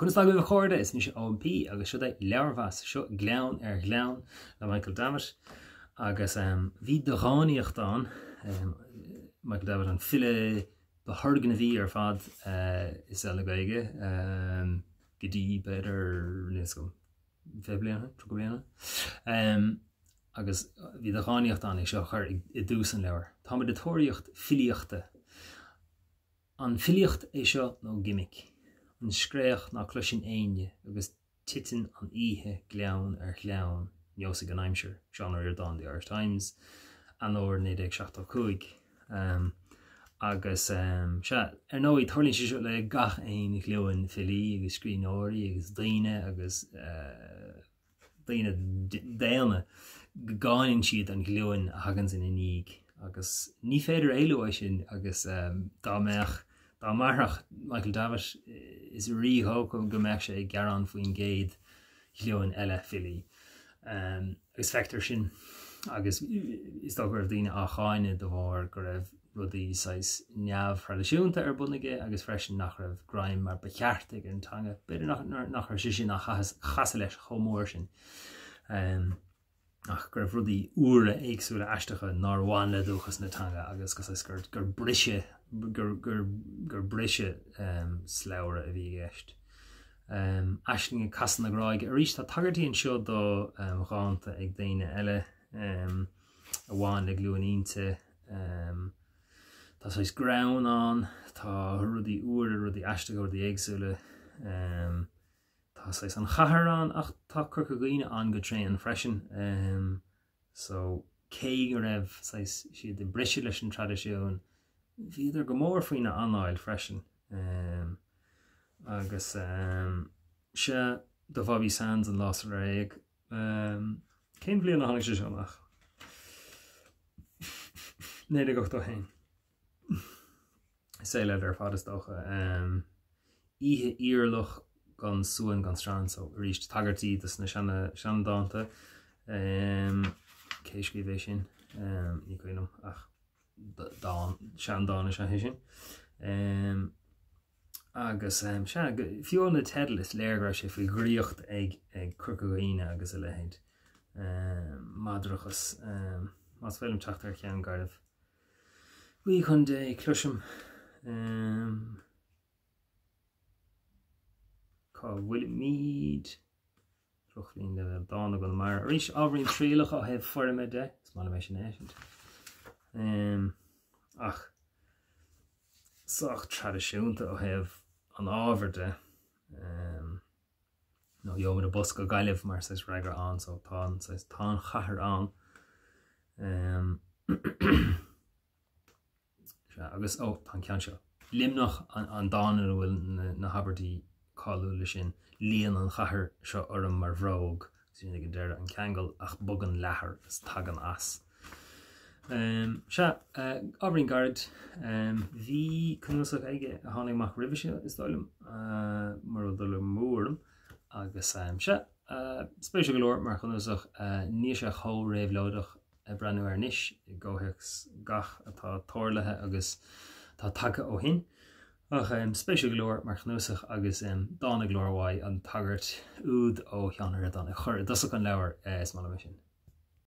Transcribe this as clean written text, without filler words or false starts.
Conas tá agaibh a chairde? Is mise Eoin P agus seo é Leabharmheas. Seo Gleann ar Ghleann le Michael Davitt agus bhí de dhánaíocht ann, Michael Davitt an file ba thurgnamhaí ar fad i saol na Gaeilge go dtí b'fhéidir, níl 'fhios agam, 20 bliain, 30 bliain. Agus bhí de dhánaíocht ann é seo a chur i dtús an leabhair. Táimid ag tóraíocht filíochta. An filíocht é seo nó gimic? An scréach ná cloiseann éinne agus titeann an oíche gleann ar ghleann, neosfaidh an aimsir, Seán Ó Ríordáin, The Irish Times, Eanáir 1975. Agus, sea, ar ndóigh, tarlaíonn sé seo le gach aon ghlúin filí agus scríbhneoirí agus daoine agus daoine daonna, go gcáineann siad an ghlúin a thaganns ina ndiaidh agus ní féidir éalú ó sin agus dá mbeadh, dá mairfeadh Michael Davitt is rídhócha go mbeadh sé ag gearán faoin gcéad ghlúin eile filí. Agus feictear sin agus is dócha go raibh daoine á cháineadh de bharr go raibh rudaí saghas neamhthraidisiúnta ar bun aige agus freisin nach raibh greim mar ba cheart aige ar an teanga. B'fhéidir nach raibh sé sin á chasadh leis chomh mór sin ach go raibh rudaí úra, éagsúla, aisteacha nár bhain le dúchas na teanga agus go saghas gur gur briseadh gur gur gur briseadh slabhra a bhí i gceist. Aisling ag casadh na gráige. Arís tá tagairtí anseo do dhánta ag daoine eile a bhain le Glúin Innti. Tá saghas greann ann, tá rudaí úra, rudaí aisteacha, rudaí éagsúla. Tá saghas an chathair ann ach tá Corca Dhuibhne ann go tréan freisin. So cé go raibh saghas siad ag briseadh leis an traidisiún, bhíodar go mór faoina anáil freisin. Agus sea, do Bhobby Sands an lá sular éag. Cén bhliain a tháinig sé seo amach? 1981. Saol eile ar fad is dócha. Oíche fhuar fhliuch gan suan gan stran so arís tagairtí dos na seandánta. Cé a scríobh é sin? Ní cuimhin liom ach dán, seandán is ea é sin. Agus sea, fiú ó na teidil is léir go raibh sé faoi dhraíocht ag ag Corca Dhuibhne agus a leithéid. Madrachas, más féidir liom teacht ar cheann garbh. Guí chun Dé, cloisim. Cá bhfuilimid? Drochbhliain leibhéal dán i gConamara. Arís, ábhairín trialach ó thaobh foirme de, is maith liom é sin a fheiscint. Ach sách traidisiúnta ó thaobh an ábhair de. Nó gheobhaimid an bus go Gaillimh mar saghas fhreagra ann, so tá an saghas tá an chathair ann. Sea, agus, ó, tá an ceann seo. Luimneach, an dán ina bhfuil na habairtí cáiliúla sin, Luíonn an chathair seo orm mar bhróg, agus sin ag an deireadh, an ceangal, ach bogann leathar is tagann as. Sea, ábhairín gairid. Bhí cnuasach aige a tháinig amach roimhe seo, is dóigh liom, mura bhfuil dul amú orm, agus sea, spéisiúil go leor mar chnuasach, níl sé chomh réabhlóideach ag breathnú air anois i gcomhthéacs gach atá tarlaithe agus atá tagtha ó shin. Ach spéisiúil go leor mar chnuasach agus dána go leor uaidh an tagairt úd ó Sheán Ó Ríordáin a chur i dtosach an leabhair, is maith liom é sin.